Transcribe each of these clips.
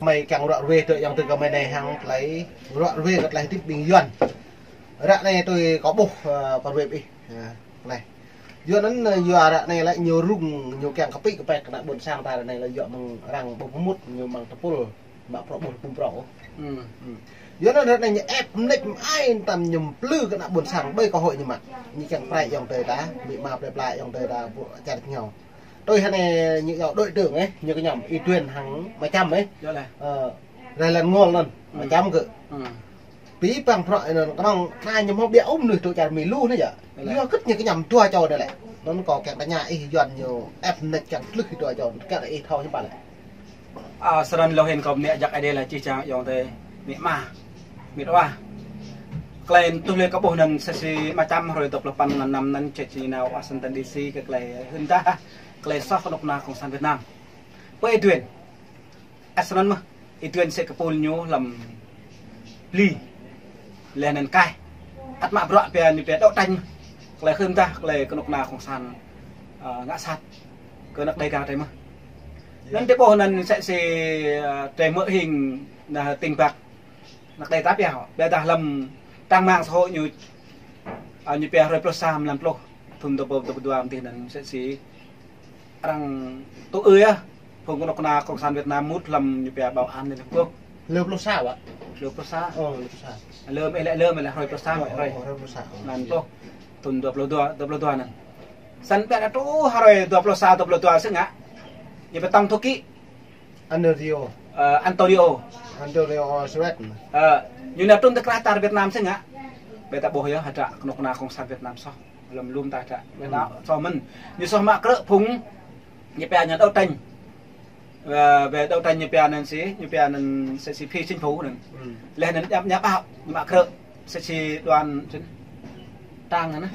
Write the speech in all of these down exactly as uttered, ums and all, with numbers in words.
Mơi kiăng ruă ruê tơ ayŏng adơi kơ mơi anai hăng tơlơi ruă ruê kơ tơlơi hơdip ƀing Yuan. Ră anai tui kâo ƀuh, ơ, kâo ruai ƀing ih. Ơ, anai. Yuan anŭn, ơ, yua ră anai lĕ ñu rŭng, ñu kiăng kơpĭ kơpĕk kơ ană ƀôn sang ta ră anai lĕ yua mơ̆ng arăng ƀu pơmŭt, ñu mơ̆ng tơpul, mă prŏ ƀuh pum prŏ. Ư. Ư. Yua anŭn ră anai ñu ĕp mơneč mơai tam ñu plư kơ ană ƀôn sang ƀơi kơ hội ñu mă. Ñu kiăng prai ayŏng adơi ta, ƀu mă prai pla ayŏng adơi ta, ƀu čar ñu. Tui hơnai ñu yua đối tượng ĕh, ñu kơñăm Y Tuen hăng Ama Čăm ĕh. Yua lĕ. Ơ, rai lăn ngol anŭn, Ama Čăm kơ. Pi păng prŏ anŭn kơnơ̆ng anai ñu hmâo ƀiă ôh mơnuih tŭ čar Mi lu anai yơh. Yua lĕ. Yua kơ ñu kơñăm dua čô anai lĕ. Anŭn kâo kiăng tơña ih Yuan ñu ĕp mơneč kiăng plư dua čô, kiăng ih thâo hiư̆m pă lĕ. Ơ, sơrăn lŏ hĭn kâo mơnĕ jak Ơi Adai lĕ čih čang ayŏng adơi, mĕ ama, mĕt wa. Tơlơi tuh lĕ kâo ƀuh anŭn sĕ si Ama Čăm hrơi dua pluh păn mlan năm anŭn čĕ či nao Washington D C kơ tơlơi hưn dah, tơlơi soh kơnuk kơna Cộng sản Việt Nam. Pơ Y Tuen. Ăt sơnăn mơ̆, Y Tuen sĕ kơpul ñu lăm bli. Lĕ anŭn kai. Ăt mă bruă pia ñu pia đấu tranh. Tơlơi hưn dah, tơlơi kơnuk kơna Cộng sản, ơ, ngă sat kơ anăk Đêga drei mơ̆. Anŭn tơƀuh anŭn sĕ si, ơ, drei mơ̆ hing ană tỉnh Bắc. Anăk Đêga ta pia hŏ. Ƀiădah lăm trang mạng xã hội ñu, ơ, ñu pia hrơi pluh sa mlan pluh, thŭn dua ƀâo dua pluh dua mơ̆ng tih anŭn sĕ si arăng tŭ ư yơh. Phung kơnuk kơna Cộng sản Việt Nam mŭt lăm ñu pia bảo an Liên Hợp Quốc. Lơ pluh sa, Pak? Lơ pluh sa. Ơ, lơ pluh sa. Lơ mơ̆ lĕ, lơ mơ̆ lĕ hrơi pluh sa, ơ, hrơi. Ơ, hrơi pluh sa. Ơ, mlan pluh. Thŭn dua pluh dua, dua pluh dua anŭn. Săn ƀiădah truh hrơi dua pluh sa, dua pluh dua sĕ ngă. Ñu pia tổng thư ký. Antonio. Ơ, Antonio. Antonio Guterres. Ơ, ñu nao trŭn tơ krah čar Việt Nam sĕ ngă. Ƀiădah ƀuh yơh, hơdră kơnuk kơna Cộng sản Việt Nam soh. Lăm lŭm ta hơdră. Ƀiădah soh mơ̆n. Ñu soh mă krư̆ phung ñu pia ñu đấu tranh. Ơ, ƀiă đấu tranh ñu pia anŭn si, ñu pia anŭn sĕ si phi chính phủ anŭn. Lĕ anŭn ñu, ñu ƀao, ñu mă krư̆. Sĕ si đoàn, Trang anŭn.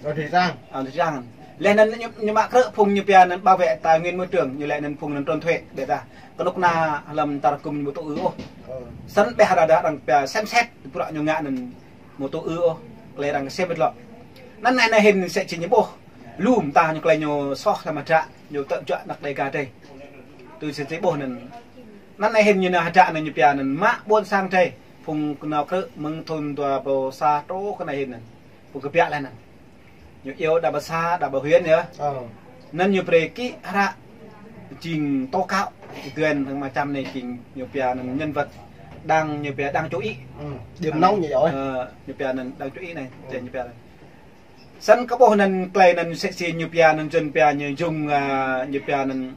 Ơ, Trang. Ơ, Trang. Lĕ anŭn ñu, ñu mă krư̆ phung ñu pia anŭn bảo vệ tài nguyên môi trường, ñu lĕ anŭn phung anŭn trốn thuế, ƀiădah kơnuk kơna lăm čar gum ñu ƀu tŭ ư ôh. Ơ. Săn ƀiădah arăng pia xem xét, bruă ñu ngă anŭn ƀu tŭ ư ôh, tơlơi arăng xem ƀiă lŏ. Anŭn anai anai hĭn sĕ či ñu ƀuh. Lŭm ta ñu tơlơi ñu soh lăm hơdră, ñu tơjuă anăk Đêga drei. Tui sĕ či ƀuh anŭn. Anŭn anai hĭn ñu nao hơdră anŭn ñu pia anŭn mă ƀôn sang drei. Phung kơnuk krư̆ mơ̆ng thŭn dua ƀâo sa truh kơ anai hĭn anŭn. Phung kơ biă lĕ anŭn. Ñu iâu đa ƀa xã, đa ƀa huyện yơh. Ơ. Anŭn ñu brơi kĭ hră jing tố cáo Y Tuen hăng Ama Čăm anai jing ñu pia anŭn nhân vật đáng, ñu pia đáng chú ý. Ư, điểm nóng ñu yơh. Ơ, ñu pia anŭn đáng chú ý anai, ơ, jing ñu pia anŭn. Săn kơ ƀuh anŭn tơlơi anŭn sĕ si ñu pia anŭn Yuan pia ñu jung, ơ, ñu pia anŭn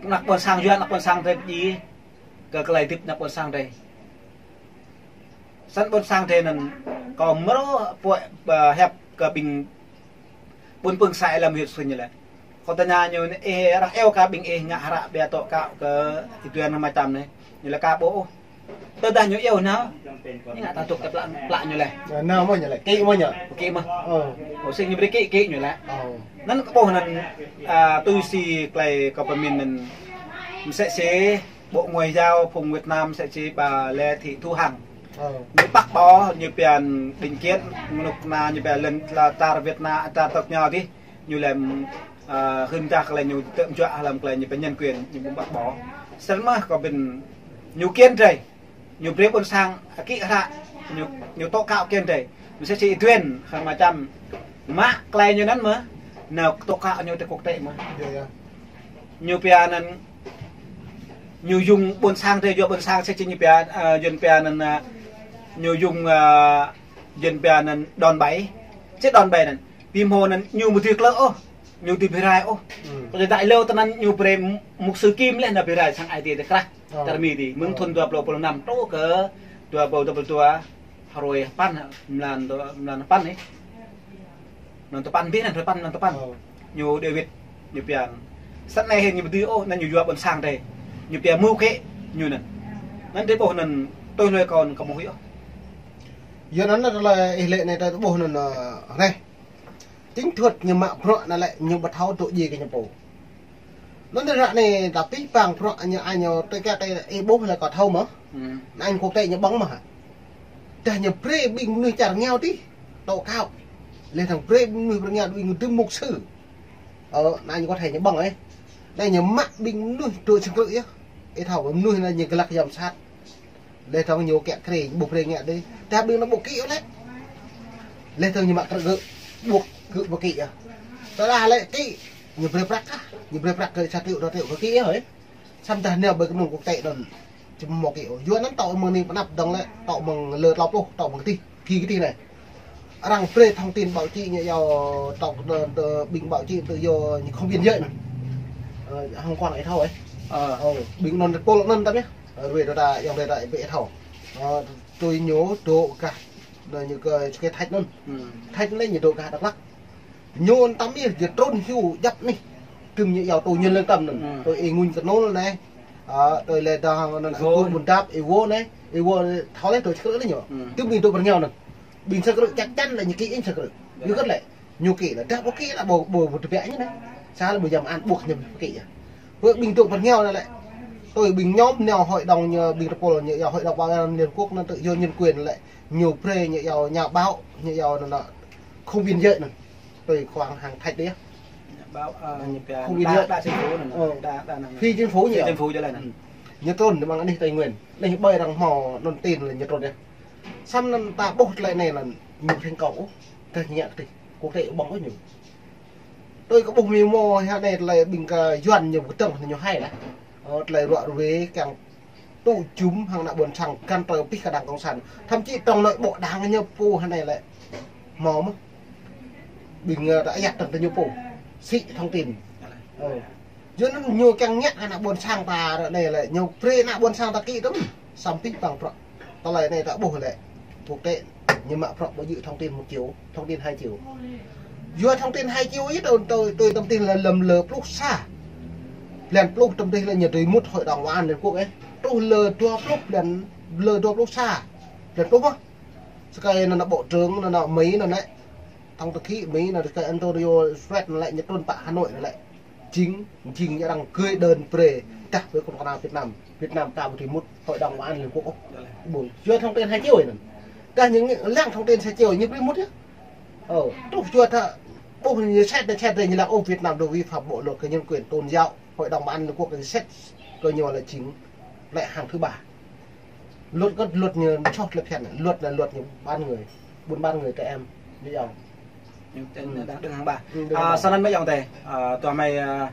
anăk ƀôn sang Yuan, anăk ƀôn sang drei či kơ tơlơi hơdip anăk ƀôn sang drei. Săn ƀôn sang drei anŭn kâo mơ̆ pô, ơ, hiăp kơ ƀing ƀun pưng sa lăm huyện Xuân ñu lĕ. Kâo tơña ñu, ih arăng iâu kơ ƀing ih ngă hră ƀiă tố cáo kơ Y Tuen Ama Čăm anai. Ñu lĕ ka ƀuh ôh. Tơdah ñu iâu nao, ñu ngă ta dŏ tơ pla, pla ñu lĕ. Ơ, nao mơ̆ ñu lĕ, kĭ mơ̆ ñu. Kĭ mơ̆. Ơ. Ơ, sĭt ñu brơi kĭ, kĭ ñu lĕ. Ơ. Anŭn kơ ƀuh anŭn, ơ, tui si tơlơi kâo pơmĭn anŭn. Msĕ si Bộ Ngoại giao phung Việt Nam sĕ si bà Lê Thị Thu Hằng. Ơ. Ñu bác bỏ ñu pia định kiến, kơnuk kơna ñu pia lŏn la čar Việt Nam, čar tộc nhau dih. Ñu lĕ, ơ, hưn dah tơlơi ñu tơm juă lăm tơlơi ñu pia nhân quyền, ñu ƀu bác bỏ. Săn mơ̆ kâo pơmĭn ñu kiăng drei. Ñu brơi ƀôn sang, ơ, kĭ hră, ñu, ñu tố cáo kiăng drei. Msĕ si Y Tuen hăng Ama Čăm. Mă tơlơi ñu anŭn mơ̆, nao tố cáo ñu tơ quốc tế mơ̆. Yơh, yơh. Ñu pia anŭn, ñu jung ƀôn sang drei, yua ƀôn sang sĕ si ñu pia, ơ, Yuan pia anŭn, ơ, ñu jung, ơ, Yuan pia anŭn đòn bẩy. Sĕ đòn bẩy anŭn. Pi hmâo anŭn ñu ƀu dưi klơ̆ ôh. Ñu dưi bi rai ôh. Ư. Kơ tơdah lơ tơ anŭn ñu brơi mục sư Kim lĕ nao bi rai sang Aê Diê tơ krah. Ơ. Čar Mi dih. Mơ̆ng thŭn dua ƀâo pluh năm truh kơ dua ƀâo dua pluh dua. Hrơi păn, mlan dua, mlan păn anai. Mlan tơpăn ƀiă anŭn, hrơi păn, mlan tơpăn. Ơ. Ñu David, ñu pia. Săn anai hĭn ñu ƀu dưi ôh, anŭn ñu yua ƀôn sang drei. Ñu pia mơ̆ kĭ, ñu anŭn. Anŭn drei ƀuh anŭn tui hlơi kâo kơ mơ̆ huĭ ôh. Yua anŭn tơlơi ih lĕ anai ta ƀuh anŭn, ơ, anai. Chính thức ñu mă bruă anŭn lĕ ñu ƀu thâo tŭ djai kơ ñu pô. Anŭn ră anai ta pĭ păng bruă ñu, ai ñu tui kơ ih ƀuh lĕ kâo thâo mơ̆. Ư. Anŭn quốc tế ñu ƀơ̆ng mơ̆ hă. Dah ñu brơi ƀing mơnuih čar rơngiao dih tố cáo. Lĕ thâo brơi ƀing mơnuih rơngiao dih ñu dưm mục sư. Ơ, anŭn ñu có thể ñu ƀơ̆ng ĕh. Anŭn ñu mă ƀing mơnuih dŏ sĭt krư̆ yơh. Ih thâo mơnuih anai ñu glăk yom sat. Leh tơ̆ng ñu kiăng krê, ƀu brơi ngă dih. Tơdah ƀing anŭn ƀu kĭ ôh lĕ. Leh tơ̆ng ñu mă krư̆ gơ̆, ƀuh gơ̆ ƀu kĭ ah. Tơdah lĕ kĭ, ñu brơi prăk ah. Ñu brơi prăk kơ sa triệu, dua triệu kơ kĭ ah hơi. Samơ̆ tơdah nao ƀơi kơnung quốc tế anŭn, či hmâo kĭ ôh. Yua anŭn tŏ mơ̆ng anai pơ anăp dơ̆ng lĕ, tŏ mơ̆ng lơ tlâo pluh, tŏ mơ̆ng kơtih, kĭ kơtih anai. Arăng brơi thông tin báo chí ñu yua tŏ, tơ, tơ, ƀing báo chí tự do ñu không biên giới anŭn. Ơ, hăng kuang ih thâo ơi. Ơ. Ơ, ƀing anŭn pôl anŭn tăm yơh. Ơ, ruai tơ ta, yŏng tơ ta ƀu thâo. Ơ, tui ñu dŏ gah, ñu kơ, kơ Thạch anŭn. Thạch anŭn lĕ ñu dŏ gah Dak Lak. Ñu anŭn tăm yơh, ñu trŭn hyu djăp anih. Tơm ñu yua tui ñu lăng tăm anŭn. Tui ih Ngun Kơnŭl anai. Ơ, tui lĕ dah anŭn Gun Mundap, ih Wo anai. Ih Wo thâo lĕ tui čơkrư̆ lĕ ñu. Tơm ƀing dŏ pơ rơngiao anŭn. Ƀing sa krư̆ chắc chắn lĕ ñu kĭ ih sa krư̆. Ñu kơ̆t lĕ. Ñu kĭ lĕ, dah ƀu kĭ lĕ ƀu, ƀu, ƀu tơbiă ñu anai. Sa lĕ ƀu jăm an ƀuh ñu kĭ ah. Ƀơi ƀing dŏ pơ rơngiao anai lĕ. Tui ƀing nhóm nao hội đồng ñu, ƀing tơpôl ñu yua hội đồng bảo an Liên Hợp Quốc anŭn tự do nhân quyền lĕ. Ñu brơi ñu yua nhà báo, ñu yua anŭn anŭn. Không biên giới anŭn. Tui kuang hăng Thạch dih. Nhà báo, ơ, ñu pia không biên giới. Đa, đa chính phủ anŭn. Ơ. Đa, đa năng. Phi chính phủ ñu. Phi chính phủ jơlan anŭn. Ñu trŭn mơ̆ng anih Tây Nguyên. Anih ƀơi arăng hmâo anŭn tin lĕ ñu trŭn yơh. Samơ̆ anŭn ta ƀuh tơlơi anai lĕ ñu thành công ôh. Tơdah ñu ngă kơtih, quốc tế ƀơ̆ng ôh ñu. Tui kơ ƀuh mơ̆ hmâo hă anai tơlơi ƀing kơ Yuan ñu pơkơdơ̆ng ñu hai lah. Ơ, tơlơi ruă ruê kiăng tŭ jum hăng ană ƀôn sang găn tơ pih kơ đảng cộng sản. Thậm chí trong nội bộ đảng ñu pô hă anai lĕ. Hmâo mơ̆n. Ƀing, ơ, ta ayăt tơ̆ng tơ ñu pô. Sĭ thông tin. Ơ. Yua anŭn ñu kiăng ngă ană ƀôn sang ta ră anai lĕ, ñu brơi ană ƀôn sang ta kĭ tơ̆m, samơ̆ pĭ păng prăk. Tơlơi anai ta ƀuh lĕ, quốc tế, ñu mă prăk ƀu djơ̆ thông tin một triệu, thông tin hai triệu. Yua thông tin hai triệu yơh tui, tui, tui tơm tih lĕ lơ̆m lơ pluh sa. Blan pluh tơm tih lĕ ñu dưi mŭt Hội đồng Bảo an Liên Hợp Quốc ơ. Truh lơ dua pluh blan, lơ dua pluh sa. Blan pluh mơ̆n. Sơkai anŭn ană bộ trưởng, anŭn ană Mi anŭn lĕ. Tổng thư ký Mi anŭn sơkai Antonio Guterres anŭn lĕ ñu trŭn pơ Hà Nội anŭn lĕ. Jing, jing arăng gửi đơn brơi dah ƀơi kơnuk kơna Việt Nam. Việt Nam ta ƀu dưi mŭt Hội đồng Bảo an Liên Hợp Quốc ôh. Ƀu. Yua thông tin hai triệu anŭn. Dah ñu lăng thông tin hai triệu ñu ƀu dưi mŭt yơh. Ơ, truh yua ta ƀuh ñu sĕt anŭn sĕt anŭn ñu lăng ôh Việt Nam đã vi phạm bộ luật kơ nhân quyền tôn giáo. Hội đồng Bảo an Liên Hợp Quốc ñu sĕt kơ ñu lĕ jing lĕ hăng thứ ba. Luật kơ luật ñu soh lĕ phiăn, luật là luật ñu bán người, buôn bán người trẻ em, đi dòng. Ñu tên đang đứng hàng ba. Ừ, đứng hàng ba. Ơ, sau anŭn mơ̆ yŏng tê, ơ, tơ̆ mơi, ơ,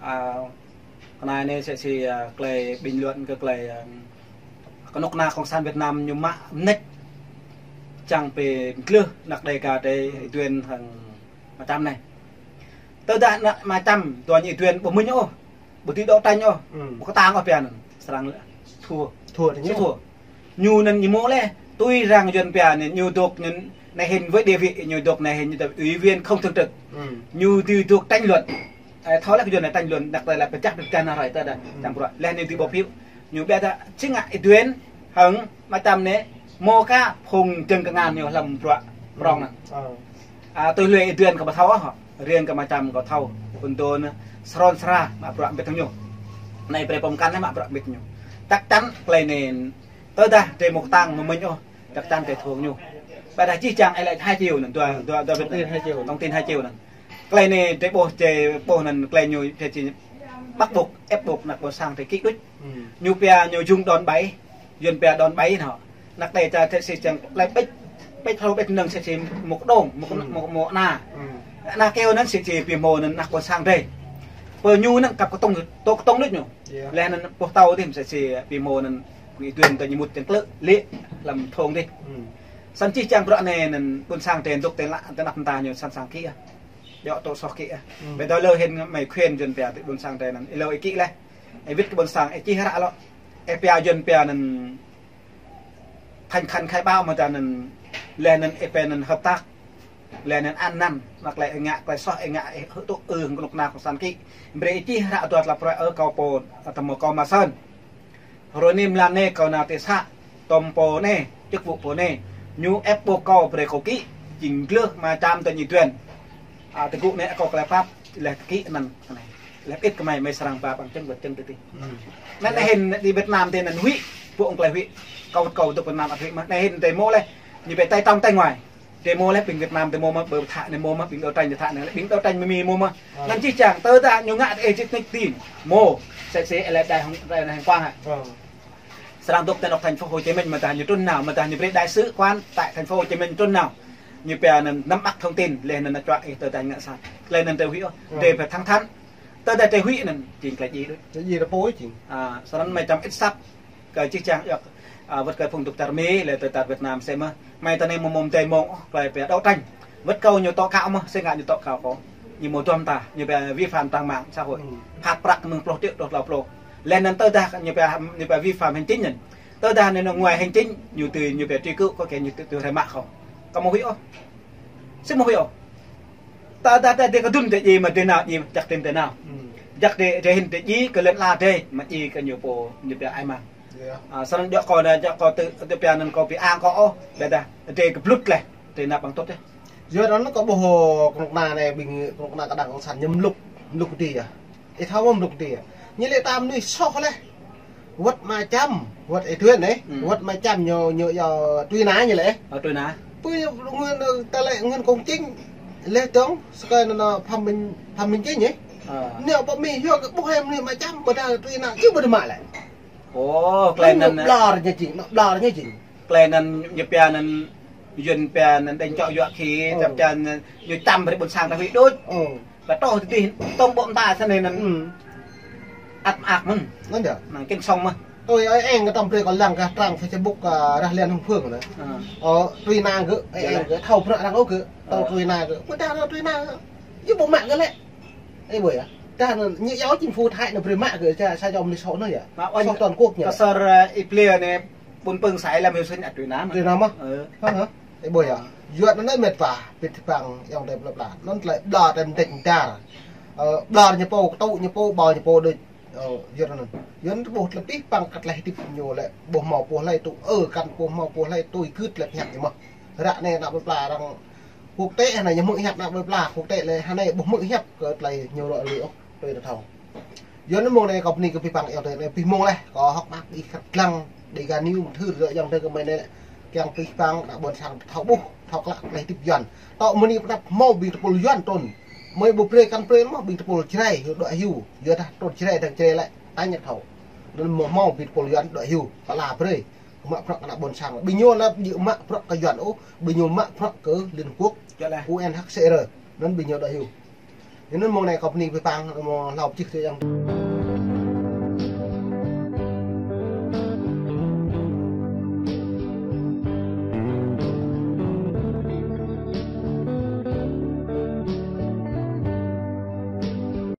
ơ, kơ anai anai sĕ sĭ, ơ, tơlơi bình luận kơ tơlơi, ơ, kơnuk kơna cộng sản Việt Nam ñu mă mơneč čang pơglưh anăk Đêga tê Ih Tuen hăng Ama Čăm anai. Tơdah anăk Ama Čăm, tơ̆ ñu Ih Tuen ƀu mĭn ôh. Ƀu dưi đấu tranh ôh. Ƀu kơtang ôh pia anŭn. Srăng thua. Thua. Ñu anŭn ñu mơ̆ lĕ. Tui arăng Yuan pia anŭn ñu dŏ anŭn anai hĭn với địa vị ñu dŏ anai hĭn ñu dŏ ủy viên không thường trực. Ñu dưi dŏ tranh luận. Ơ, thâo lĕ kơ Yuan anai tranh luận, anăk tơlơi lĕ pơčah pơčah anai rai tơdah. Čang bruă. Leh anŭn dưi bỏ phiếu. Ñu ƀiă tơ̆ čing ngă Ih Tuen hăng Ama Čăm anai mơ̆ kơ phung čơ̆ng kơngan ñu hlăm bruă prong anŭn. Ơ. Ơ, tui lui Ih Tuen kâo ƀu thâo ôh. Riêng kơ Ama Čăm kâo thâo, pơtô anŭn sron sra mă bruă ƀiă tơ̆ng ñu. Anai brơi pơm kăn anai mă bruă ƀiă tơ̆ng ñu. Chắc chắn tơlơi anai tơdah drei ƀu kơtang mơ̆ mĭn ôh, chắc chắn drei thua ñu. Ƀiădah čih čang ih lĕ hai triệu anŭn, dua, dua, dua thông tin hai triệu. Thông tin hai triệu anŭn. Tơlơi anai drei ƀuh, drei ƀuh anŭn tơlơi ñu, drei či bắt buộc, ép buộc anăk ƀôn sang drei kĭ đôč. Ñu pia ñu jung đòn bẩy. Yuan pia đòn bẩy anŭn. Anăk tê ča tê si čang lĕ ƀĕč, ƀĕč hlâo ƀĕč nơ̆ng sĕ sĭ mŭk đông, mŭk, mŭk, mŭk anŭn. Anŭn kơ anŭn sĕ sĭ pi mơ̆ anŭn anăk ƀôn sang drei. Pơ ñu anŭn kăp kơtông, tŏ kơtông đôč ñu. Leh anŭn ƀuh tâo tih sĕ sĭ pi mơ̆ anŭn kơ Ih Tuen tơ ñu mŭt čang klơ̆ lĕ hlăm thong tih. Săn čih čang bruă anai anŭn ƀôn sang drei dŏ tơ lă, tơ anăp ta ñu săn săn kĭ ah. Djŏ tŏ soh kĭ ah. Ƀiădah lơ hĭn mơi khuyên Yuan pia tơ ƀôn sang drei anŭn. Ih lơ ih kĭ leh. Ih wĭt kơ ƀôn sang, ih čih hră lŏ. Ih pia Yuan pia anŭn thành khẩn khai báo mơ̆ ta anŭn, leh anŭn ih pia anŭn hợp tác. Leh anŭn ăn năn, mă tơlơi ih ngă, tơlơi soh ih ngă, ih hơtŭ ư hăng kơnuk kơna cộng sản kĭ. Brơi ih čih hră dua tơlơi pơruai ơ kâo pô, tơmơ̆ kâo Ama Sơn. Hrơi anai mlam anai kâo nao tê să, tơm pô anai, chức vụ pô anai. Ñu ép buộc kâo brơi kâo kĭ, jing glưh Ama Čăm tơ ñu Ih Tuen. Ơ, tơgŭ anai kâo tơlơi pap, leh kĭ anŭn, anai. Leh ƀĭt kơ mơi, mơi srăng ba bằng chứng vật chứng tơ tih. Anŭn anai hĭn đi Việt Nam tơ anŭn huĭ, ƀu ong tơlơi huĭ. Kâo wơ̆t kâo dŏ Việt Nam ăt huĭ mơ̆. Anai hĭn tơ mơ̆ leh, ñu ƀĕ tay trong tay ngoài. Demo lĕ ƀing Việt Nam demo mơ̆, ƀing thă demo mơ̆, ƀing đấu tranh thă anai lĕ ƀing đấu tranh mơ̆ mi mơ̆ mơ̆. Năn čih čang tơdah ñu ngă tơ ih čih nik tin. Mơ̆, sĕ sĕ lĕ đai hông, đai hông quang hă. Srăng dŏ tơ anŏ thành phố Hồ Chí Minh mơ̆ tơdah ñu trŭn nao, mơ̆ tơdah ñu brơi đại sứ quán tại thành phố Hồ Chí Minh trŭn nao. Ñu pia anăn nắm bắt thông tin, leh anăn čuă ih tơdah ngă sat. Leh anăn tơ huĭ ôh, dê phải thẳng thắn. Tơdah tơ huĭ anăn, jing klei djai đôč. Klei djai rơpô jing. A, snăn mơ̆ čăm ĭt sat. Kơ čih čang yơh, a, wơ̆t kơ phung dôk čar Mi, lĕ tơ čar Việt Nam sĕ mơ̆. Mơ̆ tơ anai mơ̆ mơ̆ mơ̆ tơ mơ̆, klei pia đấu tranh. Wơ̆t kâo ñu tŏ kâo mơ̆, sĕ ngă ñu tŏ kâo kâo. Ñu mơ̆ duăm ta, ñu pia vi phạm trang mạng xã hội. Phạt prăk mơ̆ng pluh triệu truh klâo pluh. Leh anăn tơdah ñu pia, ñu pia vi phạm hành chính anăn. Tơdah anăn ngoài hành chính, ñu tui, ñu pia truy cứu, có kẻ ñu tui, tui rai mă kâo. Kâo mơ̆ huĭ ôh. Sĕ mơ̆ huĭ ôh. Tơdah, tơdah dê kơdŭn dê djai mơ̆ dê nao djai, jăk tin dê nao. Jăk dê, dê hin dê djai kơ lăn ala dê, mă djai kơ ñu pô, ñu pia ai mă. A, snăn djŏ kâo anăn, djŏ kâo tơ, tơ pia anăn kâo pia ang kâo ôh, ƀiădah dê kơ blut leh, dê nao ƀăng tŭt yơh. Yua anăn kâo ƀuh kơnuk kơna anai ƀing kơnuk kơna kơđang cộng sản ñu mlŭk, mlŭk dê yơh. Ih thâo mơ̆ mlŭk dê yơh. Ñu lĕ tam anai soh leh. Wơ̆t mă čăm, wơ̆t ih tui anai, wơ̆t mă čăm ñu, ñu yua truy nã ñu lĕ. Ơ, truy nã. Pơ ñu nguyên, ta lĕ nguyên công chính, leh dong, sơkơi anăn Phạm Minh, Phạm Minh Chính ih. Anai pơ Mi yua kơ ƀuh em anai mă čăm, ƀôdah truy nã, ih ƀôdah mă lĕ. Ơ, klei anăn, anăn ƀlŏr ñu jing, anăn ƀlŏr ñu jing. Klei anăn ñu pia anăn, Yuăn pia anăn đánh trọ dọa khỉ, tơdah ñu čăm brơi ƀôn sang ta huĭ đôč. Ơ. Kơ truh tơ dih, tŏng ƀô̆ mơta snăn anăn. Ăt mơak mơ̆n. Anăn yơh. Năng kinh song mơ̆. Tui ơi eng kơ tŏng brơi kâo lăng kơ trang Facebook, a, Rah Lian Hưng Phương anăn. Ơ, truy nã gơ̆, ơi eng gơ̆, thâo prăk arăng ôh gơ̆, tŏng truy nã gơ̆. Ƀôdah truy nã gơ̆. Ih ƀu mă gơ̆ lĕ. Ih ƀuh yơh. Tơdah anăn ñu yua chính phủ Thái anăn brơi mă gơ̆, sa, sa čô mnuih soh anăn yơh. Mă ôh soh toàn quốc ñu. Kơ sơr, a, ih pliê anai, ƀun pơ̆ng sai lăm hiu sĭn ăt truy nă mơ̆. Truy nă mơ̆? Ơ. Hă, hă. Ih ƀuh yơh. Yua anăn lĕ mĕt wa, pĭt păng yŏng tơ plă plă. Anăn tlei ƀlŏr tơ mdĕč mdar. Ơ, ƀlŏr ñu pô, kơtŭ ñu pô, ƀâo ñu pô đôč. Ơ, yua anăn. Yua anăn ƀuh tlei pĭt păng kơ tlei hdĭp ñu lĕ. Ƀuh mâo pô hlei tŭ, ơ, kăn ƀuh mâo pô hlei tui gưt tlei pơhiăp ñu mơ̆. Ră anai ană plơi pla arăng quốc tế anai ñu hmư̆ hiăp ană plơi pla quốc tế lĕ, hă anai ƀuh hmư̆ hiăp kơ tlei ñu ră ruai ôh, tui ta thâo. Yua anăn mông anai kâo bơni kơ pĭt păng yŏng tơ anai pĭt mông leh, kâo hơ̆k mơak ih khăt lăng, Dega News mthưr ră yŏng tơ kơ mơi anai, kiăng pĭt păng ană ƀôn sang thâo ƀuh, thâo klă tlei hdĭp Yuăn. Tŏ mơ̆ng anai pơnăp mâo ƀing tơpul Yuăn trŭn. Mơi ƀu brơi kăn brơi mơ̆ ƀing tơpul Jrai, đuaĭ hyu. Yua dah trŭn Jrai dơ̆ng Jrai lĕ, ta ñăt thâo. Anăn mâo, mâo ƀing tơpul Yuăn đuaĭ hyu, pơala brơi. Mă prăk kơ ană ƀôn sang. Ƀing ñu anăn ƀu mă prăk kơ Yuăn ôh, ƀing ñu mă prăk kơ Liên Hợp Quốc, U N H C R. Anăn ƀing ñu đuaĭ hyu. Anăn mông anai kâo bơni pĭt păng, mâo hlâo pơčih tơ yŏng.